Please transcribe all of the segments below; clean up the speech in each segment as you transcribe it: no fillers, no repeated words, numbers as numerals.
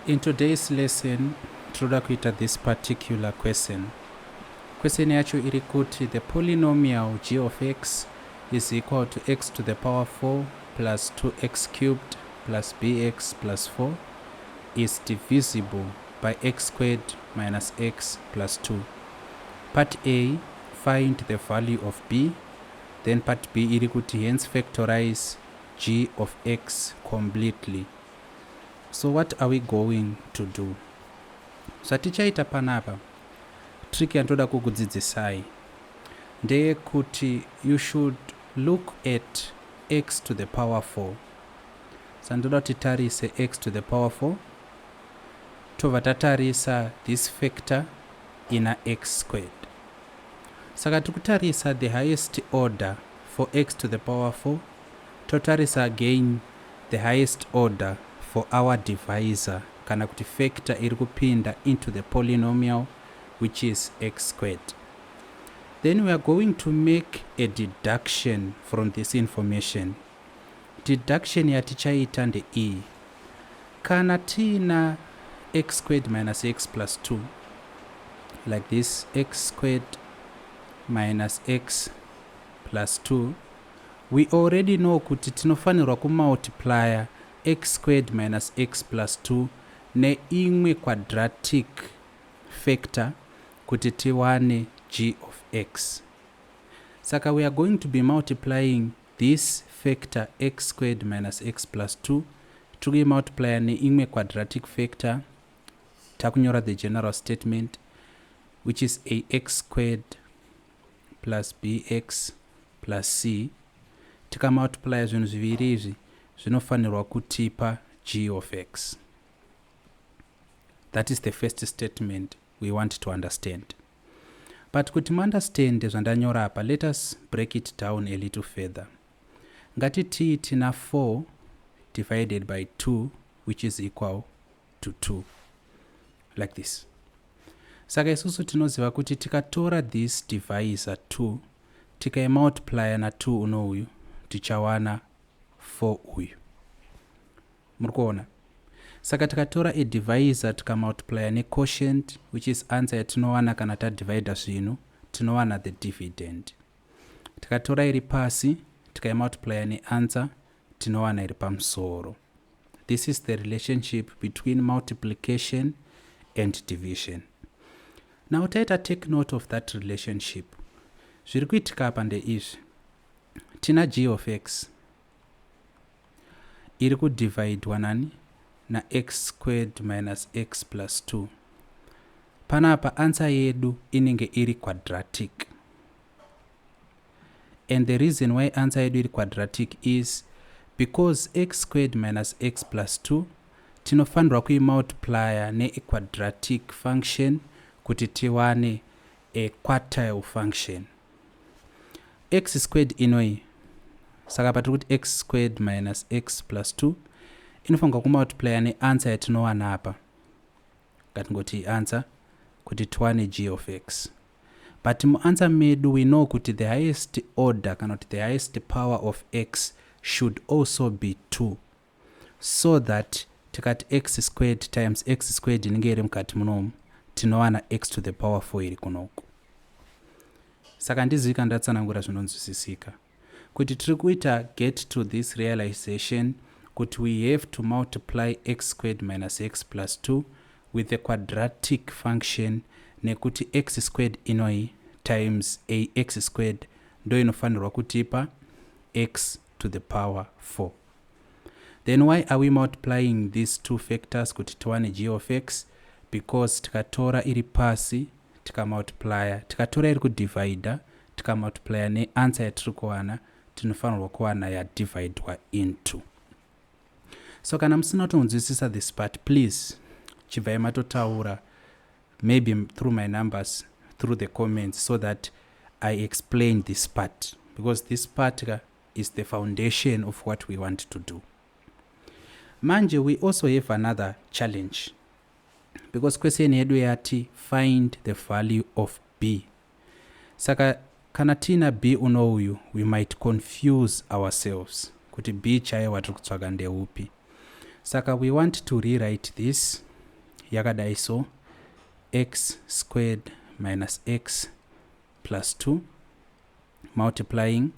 In today's lesson tinoda kuita this particular question. Question yacho iri kuti the polynomial g of x is equal to x to the power 4 plus 2x cubed plus bx plus 4 is divisible by x squared minus x plus 2. Part A, find the value of b. Then part B iri kuti hence factorize g of x completely. So what are we going to do? Zvatichaita panapa, trick yandoda kukudzidzisai ndeyekuti you should look at x to the power 4. Sandoda kuti tarise x to the power 4, tobva tatarisa this factor ina x squared. Saka tiri kutarisa the highest order for x to the power 4, totarisa again the highest order for our divisor, kana kuti factor iri kupinda into the polynomial, which is x squared. Then we are going to make a deduction from this information. Deduction yatichaita ndeiyi: kana tiina x squared minus x plus 2 like this, x squared minus x plus 2, we already know kuti tinofanirwa kumultiplya x squared minus x plus 2 neimwe quadratic factor kuti tiwane g of x. Saka we are going to be multiplying this factor x squared minus x plus 2, tiri kuimultiplya neimwe quadratic factor. Takunyora the general statement, which is ax squared plus bx plus c. Tikamultiplya zvinhu zviviri izvi, zvinofanirwa kutipa g of x. That is the first statement we want to understand. But kuti muunderstand zvandanyora apa, let us break it down a little further. Ngatitii tina 4 divided by 2, which is equal to 2, like this. Saka isusu tinoziva kuti tikatora this divisor 2, tikaimultiplya na2 unouyu, tichawana 4 uyu. Muri kuona? Saka tikatora adivisor, tikamultiplya nequotient, which is answer yatinowana kana tadivhaidha zvinhu, tinowana the dividend. Tikatora iri pasi, tikaimultiplya neanswer, tinowana iri pamusoro. This is the relationship between multiplication and division. Now taita take note of that relationship. Zviri kuitika apa ndeizvi: tina g of x iri kudivhaidwa nani? Nax squared minus x plus 2. Panapa answer yedu inenge iri quadratic, and the reason why answer yedu iri quadratic is because x squared minus x plus 2 tinofanirwa kuimultiplya nequadratic function kuti tiwane a quartile function. X squared inoi, saka patiri kuti x squared minus x plus 2 inofanirwa kumultiplya neanswer yatinowana apa, ngatingoti answer, kuti tiwane g of x. But muanswer medu we know kuti the highest order, kana kuti the highest power of x, should also be 2, so that tikati x squared times x squared inenge iri mukati munomu, tinowana x to the power 4 iri kunoku. Saka handizivi kana ndatsanangura zvinonzwisisika kuti tiri kuita get to this realization kuti we have to multiply x squared minus x plus 2 with a quadratic function, nekuti x squared inoi times ax squared ndo inofanirwa kutipa x to the power 4. Then why are we multiplying these two factors kuti tiwane g of x? Because tikatora iri pasi, tikamultiplya, tikatora iri kudivhaidha, tikamultiplya neanswer yatiri kuwana, tinofanirwa kuwana yadivhaidwa into. So kana musina kutonzwisisa this part, please chibvai matotaura, maybe through my numbers, through the comments, so that I explain this part, because this part is the foundation of what we want to do. Manje we also have another challenge, because question yedu yati find the value of b. Saka kana tiina b unouyu, we might confuse ourselves kuti b chaiyo watiri kutsvaga ndeupi. Saka we want to rewrite this. Yakadai so: x squared minus x plus 2 multiplying,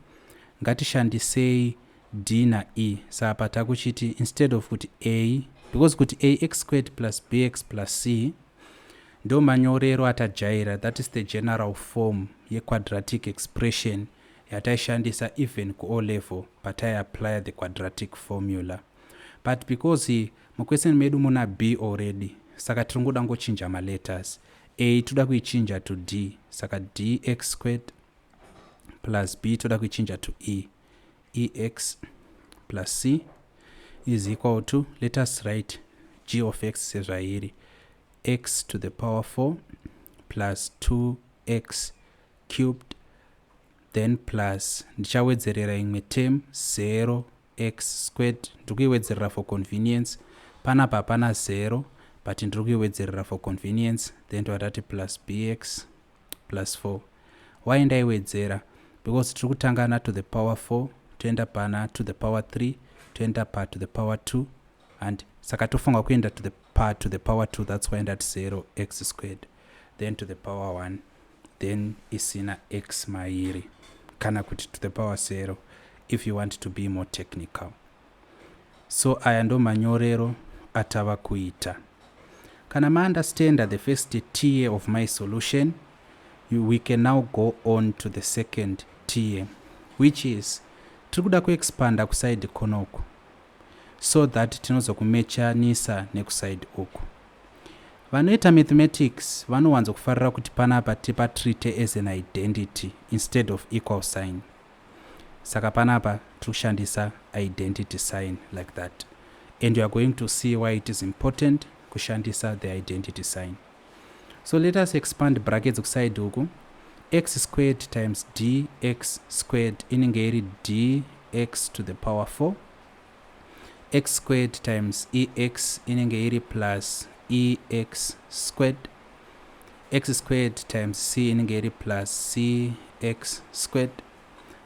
ngatishandisei d na e. Saka takuchiti instead of kuti a, because kuti ax squared plus bx plus c ndo manyorero atajaira, that is the general form yequadratic expression yataishandisa even kuO level pataiapply the quadratic formula. But because muquestion medu muna b already, saka tiri ngoda ngochinja maletters. A toda kuichinja to d, saka dx squared plus b toda kuichinja to e, ex plus c is equal to, let us write g of x sezvairi, x to the power 4 plus 2x cubed, then plus, ndichawedzerera imwe term, 0 x squared. Ndiri kuiwedzerera for convenience. Panapa hapana 0, but ndiri kuiwedzerera for convenience. Then towatati plus bx plus 4. Why ndaiwedzera? Because tiri kutanga na to the power 4, toenda pana to the power 3, toenda pa to the power 2, and saka tofunga kuenda to the pa to the power 2. That's why ndati 0 x squared, then to the power 1, then isina x mairi, kana kuti to the power 0 if you want to be more technical. So aya ndo manyorero atava kuita. Kana maunderstanda the first tier of my solution, we can now go on to the second tier, which is tiri kuda kuexpanda kuside kunoku so that tinozokumechanisa nekuside uku. Vanoita mathematics vanowanzokufarira kuti panapa tipatreate as an identity instead of equal sign. Saka panapa tiri kushandisa identity sign like that, and you are going to see why it is important kushandisa the identity sign. So let us expand brackets kuside uku. X squared times dx squared inenge iri dx to the power 4. X squared times ex inenge iri plus ex squared. X squared times c inenge iri plus cx squared.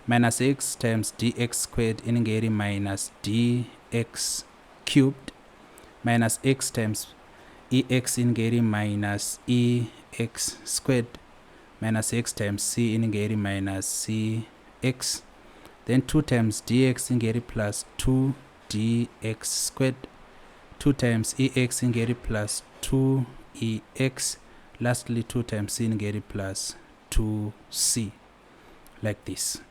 Minus x times dx squared inenge iri minus dx cubed. Minus x times ex inenge iri minus ex squared. Minus x times c inenge iri minus cx. Then 2 times dx inenge iri plus 2 dx squared. 2 times ex inenge iri plus 2 ex. Lastly, 2 times c inenge iri plus 2c, like this.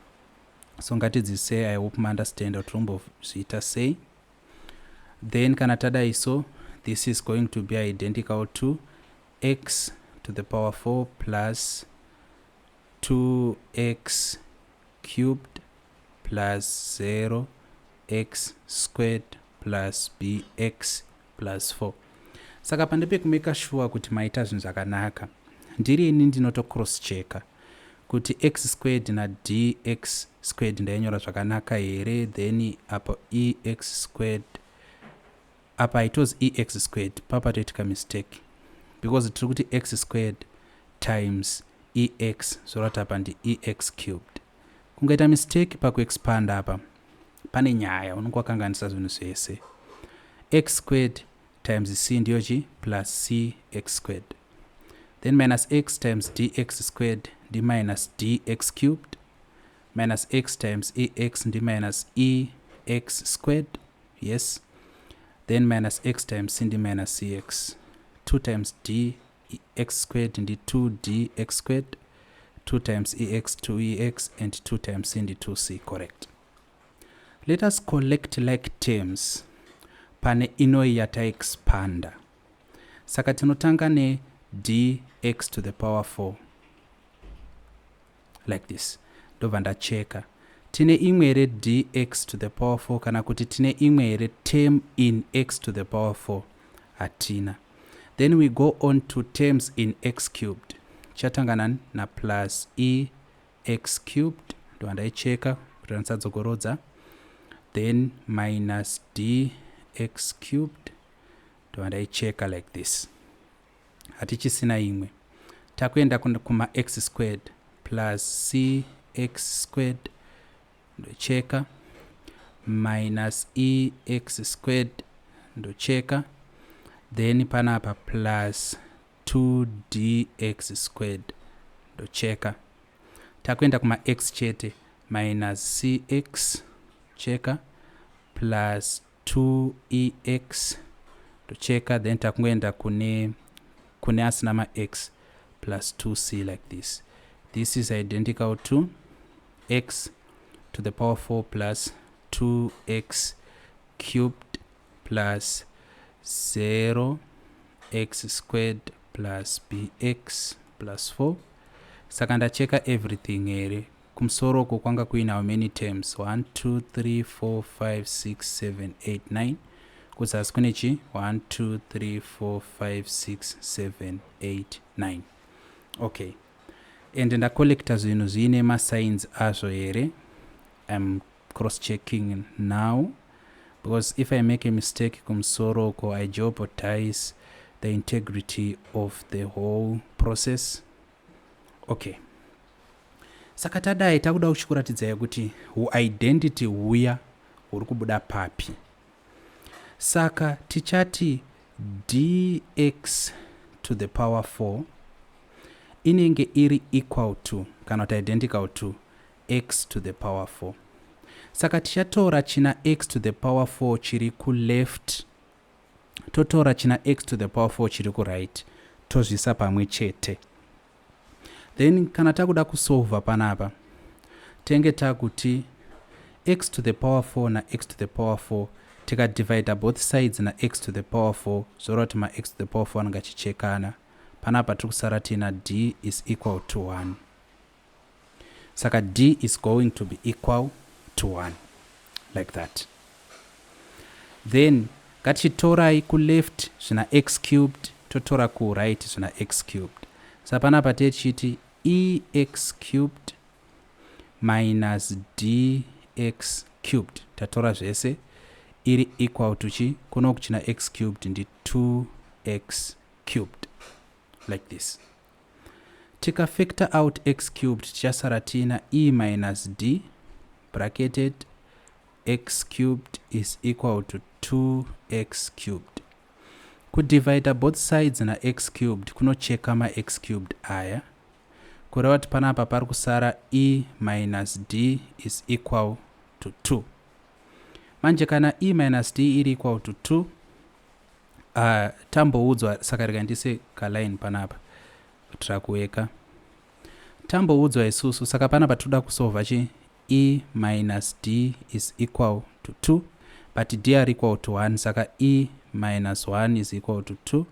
So ngatidzisei. I hope maunderstand kuti tombozviita sei. Then kana tadai so, this is going to be identical to x to the power 4 plus 2x cubed plus 0 x squared plus bx plus 4. Saka pandepekumeka sure kuti maita zvinhu zvakanaka. Ndiri ini, ndinoto cross checka kuti x squared nadx squared ndainyora zvakanaka here. Then apo ex squared, apa it was ex squared, papatoitika mistake because tiri kuti x squared times ex, zvorati apa ndi ex cubed. Kungaita mistake pakuexpand apa, pane nyaya, unonge wakanganisa zvinhu zvese. X squared times c ndiyo chi plus c x squared. Then minus x times dx squared ndi minus dx cubed. Minus x times ex ndi minus ex squared, yes. Then minus x times c ndi minus cx. 2 times d x squared ndi 2 dx squared. 2 times ex, 2 ex, and 2 times c ndi 2c, correct. Let us collect like terms pane inoi yataexpanda. Saka tinotanga ne dx to the power 4 like this. Ndobva ndacheka, tine imwe here dx to the power 4, kana kuti tine imwe here term in x to the power 4? Hatina. Then we go on to terms in x cubed. Chatanga nani? Naplus e x cubed. Ndobva ndaicheka kuti ndisadzokorodza. Then minus dx cubed, ndobva ndaicheka like this. Hatichisina imwe. Takuenda kuma x squared, plus c x squared, ndocheka, minus ex squared, ndocheka. Then panapa plus 2dx squared, ndocheka. Takuenda kuma x chete, minus cx, cheka, plus 2ex, tocheka. Then takungoenda kune asina ma-x, plus 2c, like this. This is identical to x to the power 4 plus 2x cubed plus 0 x squared plus bx plus 4. Saka ndacheka everything here. Kumusoro uko kwanga kuina how many terms? 1, 2, 3, 4, 5, 6, 7, 8, 9. Kuzasi kune chi? 1, 2, 3, 4, 5, 6, 7, 8, 9. Okay, and ndacollecta zvinhu zviine masigns azvo here? I'm cross checking now, because if I make a mistake kumusoro uko, I jeopardize the integrity of the whole process. Okay, saka tadai takuda kuchikuratidzai kuti huidentity huya huri kubuda papi. Saka tichati dx to the power 4 inenge iri equal to, kana kuti identical to, x to the power 4. Saka tichatora china x to the power 4 chiri kuleft, totora china x to the power 4 chiri kuright, tozvisa pamwe chete. Then kana takuda kusolva panapa, tenge takuti x to the power 4 na x to the power 4, tikadivhaidha both sides na x to the power 4, zvoreva kuti ma-x to the power 4 anenge achichekana. Panapa tiri kusara tiina d is equal to 1. Saka d is going to be equal to 1, like that. Then ngatichitorai kuleft zvina x cubed, totora kuright zvina x cubed. Saka panapa tichiti ex cubed minus dx cubed, tatora zvese, iri equal to chi? Kuno kuchina x cubed ndi 2x cubed, like this. Tikafactor out x cubed, tichasara tiina e minus d bracketed x cubed is equal to 2x cubed. Kudivhaidha both sides na x cubed kunocheka ma-x cubed aya, kureva kuti panapa pari kusara e minus d is equal to 2. Manje kana e minus d iri equal to 2, tamboudzwa, saka rega ndise kaline panapa kuitira kuweka. Tamboudzwa isusu, saka panapa toda kusolva chi? E minus d is equal to 2, but d are equal to 1. Saka e minus 1 is equal to 2,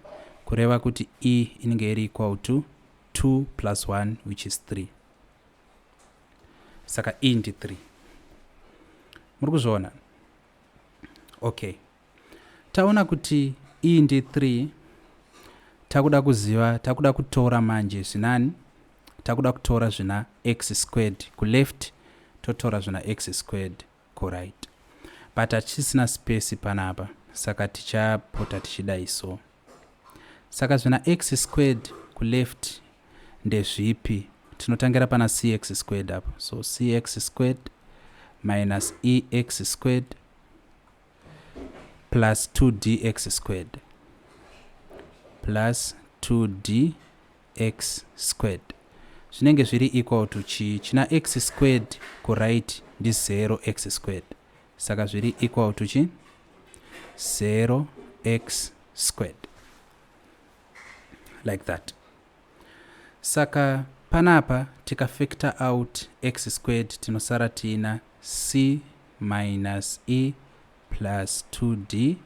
kureva kuti e inenge iri equal to 2 plus 1, which is 3. Saka e ndi 3. Muri kuzviona? Okay, taona kuti e ndi 3. Takuda kuziva, takuda kutora manje zvinani? Takuda kutora zvina x squared kuleft, totora zvina x squared kuright, but hachisina space panapa, saka tichapota tichidai so. Saka zvina x squared kuleft ndezvipi? Tinotangira pana cx squared apo. So cx squared minus ex squared plus 2dx squared, plus 2dx squared, zvinenge zviri equal to chii? China x squared kuright ndi 0 x squared. Saka zviri equal to chi? 0 x squared, like that. Saka panapa tikafactor out x squared, tinosara tiina c minus e plus 2d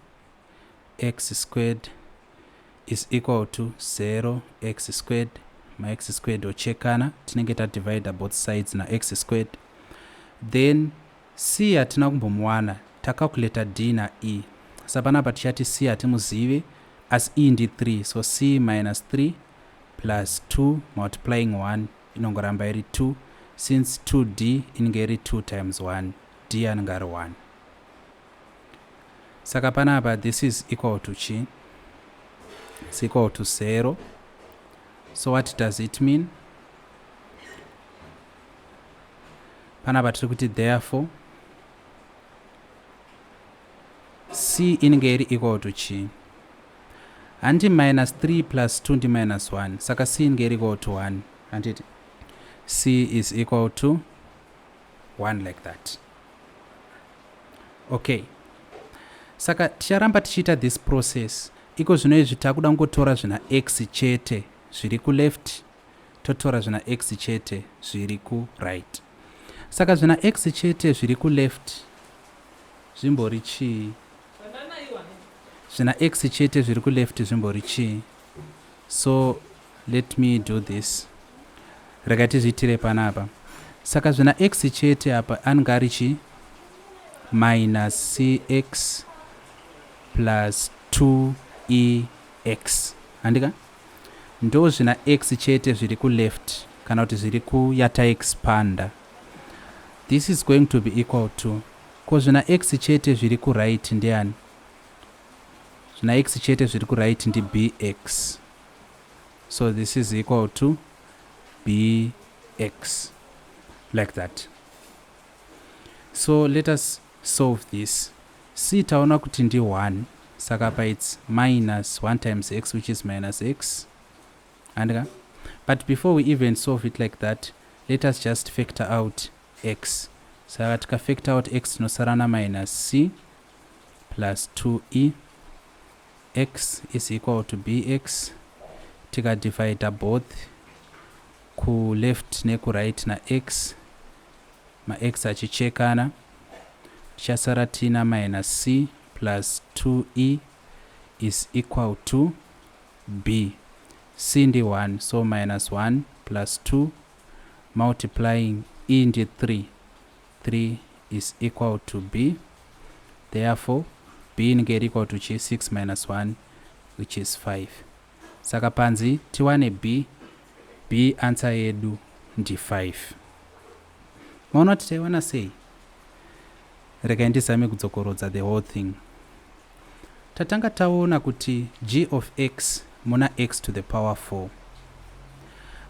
x squared is equal to 0 x squared. Ma-x squared ochekana, tinenge tadivida both sides na-x squared. Then c hatina kumbomuwana, tacalculata d na e. Sa panapa tichati c hatimuzive, asi e ndi 3. So c minus 3 plus 2 multiplying 1 inongoramba iri 2, since 2d inenge iri 2 times 1, d anenge ari 1. Saka panapa this is equal to chi? It's equal to 0. So what does it mean? Panapa tiri kuti therefore c inenge iri equal to chi? Handi minus 3 plus 2 ndi minus 1, saka c inge iri equal to 1, handiti? C is equal to 1 like that. Okay, saka ticharamba tichiita this process. Iko zvino izvi takuda kungotora zvina x chete zviri kuleft, totora zvina x chete zviri kuright. Saka zvina x chete zviri kuleft zvimbori chii? Zvina x chete zviri kuleft zvimbori chii? So let me do this. Rega tizviitire panapa. Saka zvina x chete apa anenge ari chi? Minus cx plus 2ex, handika? Ndo zvina x chete zviri kuleft, kana kuti zviri kuyataexpanda. This is going to be equal to, ko zvina x chete zviri kuright ndiani? Zvina x chete zviri kuright ndi bx. So this is equal to bx like that. So let us solve this. C taona kuti ndi 1, saka pa it's minus 1 times x, which is minus x, handika? But before we even solve it like that, let us just factor out x. Saka tikafactor out x, tinosara na minus c plus 2e x is equal to bx. Tikadivida both kuleft nekuright na x, max achichekana, tichasara tiina minus c plus 2e is equal to b. C ndi 1, so minus 1 plus 2 multiplying e ndi 3, 3 is equal to b. Therefore b inenge iri equal to chi? 6 minus 1, which is 5. Saka panzi tiwane b, b answer yedu ndi 5. Maona kuti taiwana sei? Regai ndizame kudzokorodza the whole thing. Tatanga taona kuti g of x muna x to the power 4,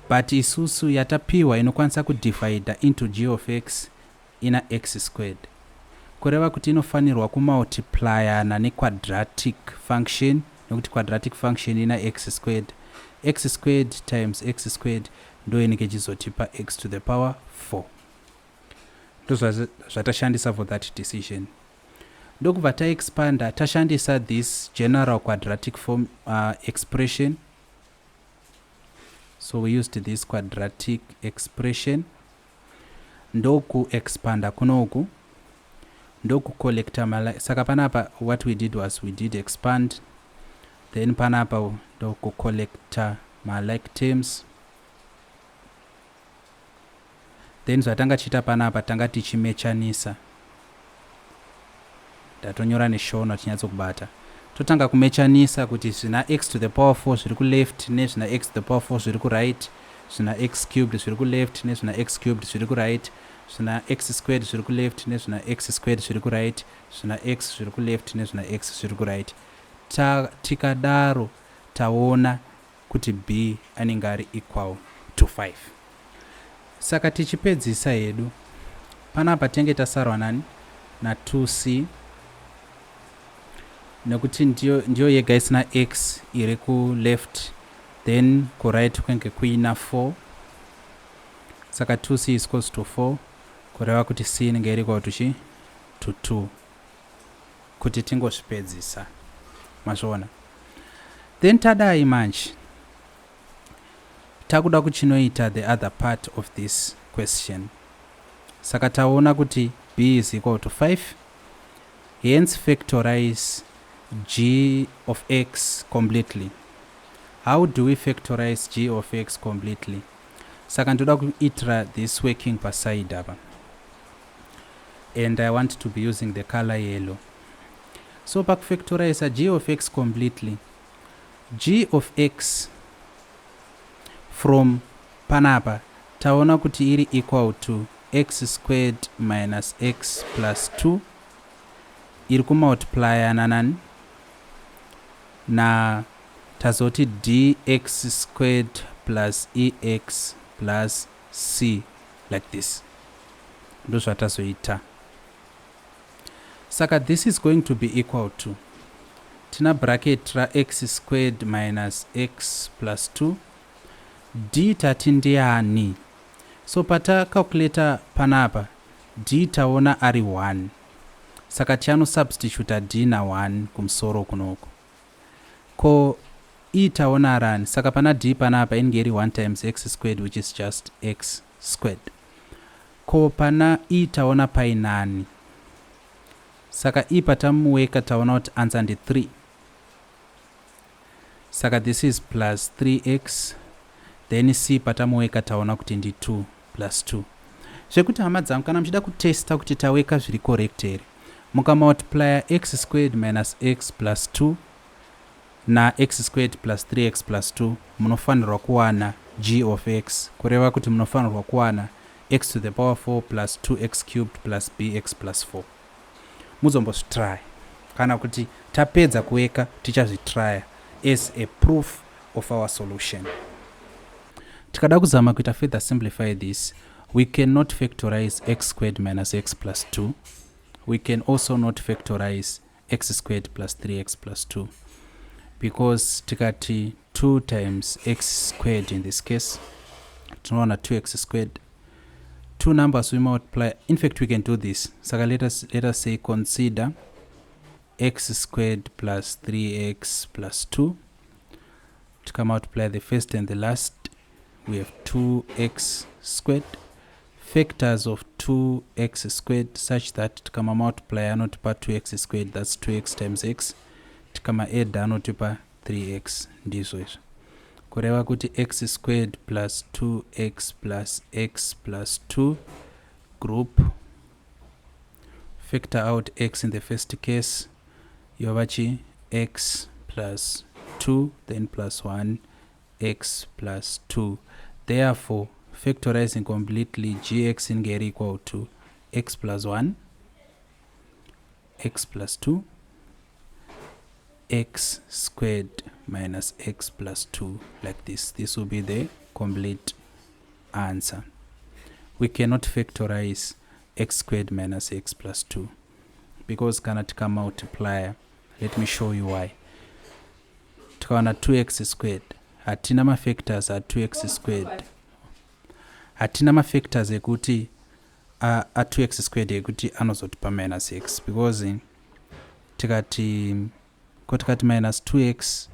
but isusu yatapiwa inokwanisa kudivida into g of x ina x squared, kureva kuti inofanirwa kumultiplyana nequadratic function, nekuti quadratic function ina x squared. X squared times x squared ndo inenge ichizotipa x to the power 4. Ndozvatashandisa for that decision. Ndokubva taexpanda tashandisa this general quadratic form expression. So we used this quadratic expression, ndokuexpanda kunoku, ndokucollecta mala. Saka panapa what we did was we did expand, then panapa ndokucollecta malike terms. Then zvatanga tichiita panapa, tanga tichimechanisa. Ndatonyora neshona tinyatsokubata. Totanga kumechanisa kuti zvina x to the power 4 zviri kuleft nezvina x to the power 4 zviri kuright, zvina x cubed zviri kuleft nezvina x cubed zviri kuright, zvina x squared zviri kuleft nezvina x squared zviri kuright, zvina x zviri kuleft nezvina x zviri kuright. Tikadaro taona kuti b anenge ari equal to 5. Saka tichipedzisa hedu panapa, tenge tasarwa nani? Na2c, nekuti ndiyo yega isina x iri kuleft. Then kuright kwenge kuina 4, saka 2c is equals to 4, kureva kuti c inenge iri equal to chi? To 2, kuti tingozvipedzisa. Mazviona? Then tadai manje takuda kuchinoita the other part of this question. Saka taona kuti b is equal to 5, hence factorize g of x completely. How do we factorize g of x completely? Saka ndoda kuitira this working paside apa, and I want to be using the color yellow. So pakufactorize g of x completely, g of x from panapa taona kuti iri equal to x squared minus x plus 2, iri kumultiplyana nani? Na tazoti dx squared plus ex plus c like this. Ndo zvatazoita. Saka this is going to be equal to, Tina bracket rax squared minus x plus 2. D tati ndiani? So patacalculata panapa, d taona ari 1, saka tichanosubstituta d na1 kumusoro kunoku. Ko e taona arani? Saka pana d panapa inge iri 1 times x squared, which is just x squared. Ko pana e taona painani? Saka e patamuweka taona kuti answer ndi 3. Saka this is plus 3x. Then c patamuweka taona kuti ndi 2 plus 2. Zvekuti, hama dzangu, kana muchida kutesta kuti taweka zviri correct here, mukamultiplya x squared minus x plus 2 nax squared plus 3x plus 2, munofanirwa kuwana g of x, kureva kuti munofanirwa kuwana x to the power 4 plus 2x cubed plus bx plus 4. Muzombozvitrya, kana kuti tapedza kuweka tichazvitrya as a proof of our solution. Tikada kuzama kuita further simplify this, we cannot factorize x squared minus x plus 2. We can also not factorize x squared plus 3x plus 2, because tikati 2 times x squared, in this case tinowana 2x squared. Two numbers we multiply, in fact we can do this. Saka let us say consider x squared plus 3x plus 2. To multiply the first and the last, we have 2x squared. Factors of 2x squared such that tikama multiply anotipa 2x squared, that's 2x times x. Tikama add anotipa 3x. Ndizvo izvo, kureva kuti x squared plus 2x plus x plus 2 group. Factor out x in the first case, yova chi? X plus 2, then plus 1, x plus 2. Therefore, factorizing completely, gx inge iri equal to x plus 1, x plus 2, x squared minus x plus 2, like this. This will be the complete answer. We cannot factorize x squared minus x plus 2 because kana tikamultiplya, let me show you why, tikawana 2x squared. Hatina mafactors a2x squared, hatina mafactors ekuti a2x squared ekuti anozotipa minus x, because tikati ko tikati minus 2x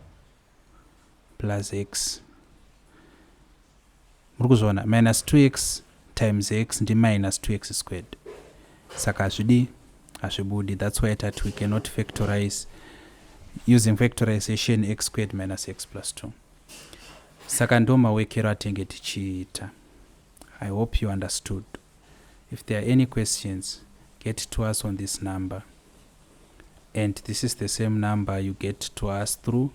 plus x, muri kuzviona, minus 2x times x ndi minus 2x squared. Saka hazvidi, hazvibudi. That's why tati we cannot factorize using factorization x squared minus x plus 2. Saka ndo mawekero atenge tichiita. I hope you understood. If there are any questions, get to us on this number, and this is the same number you get to us through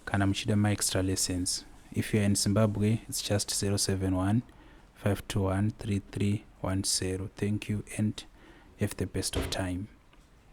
kana muchida maextra lessons. If you are in Zimbabwe, it's just 071 521 3310. Thank you and have the best of time.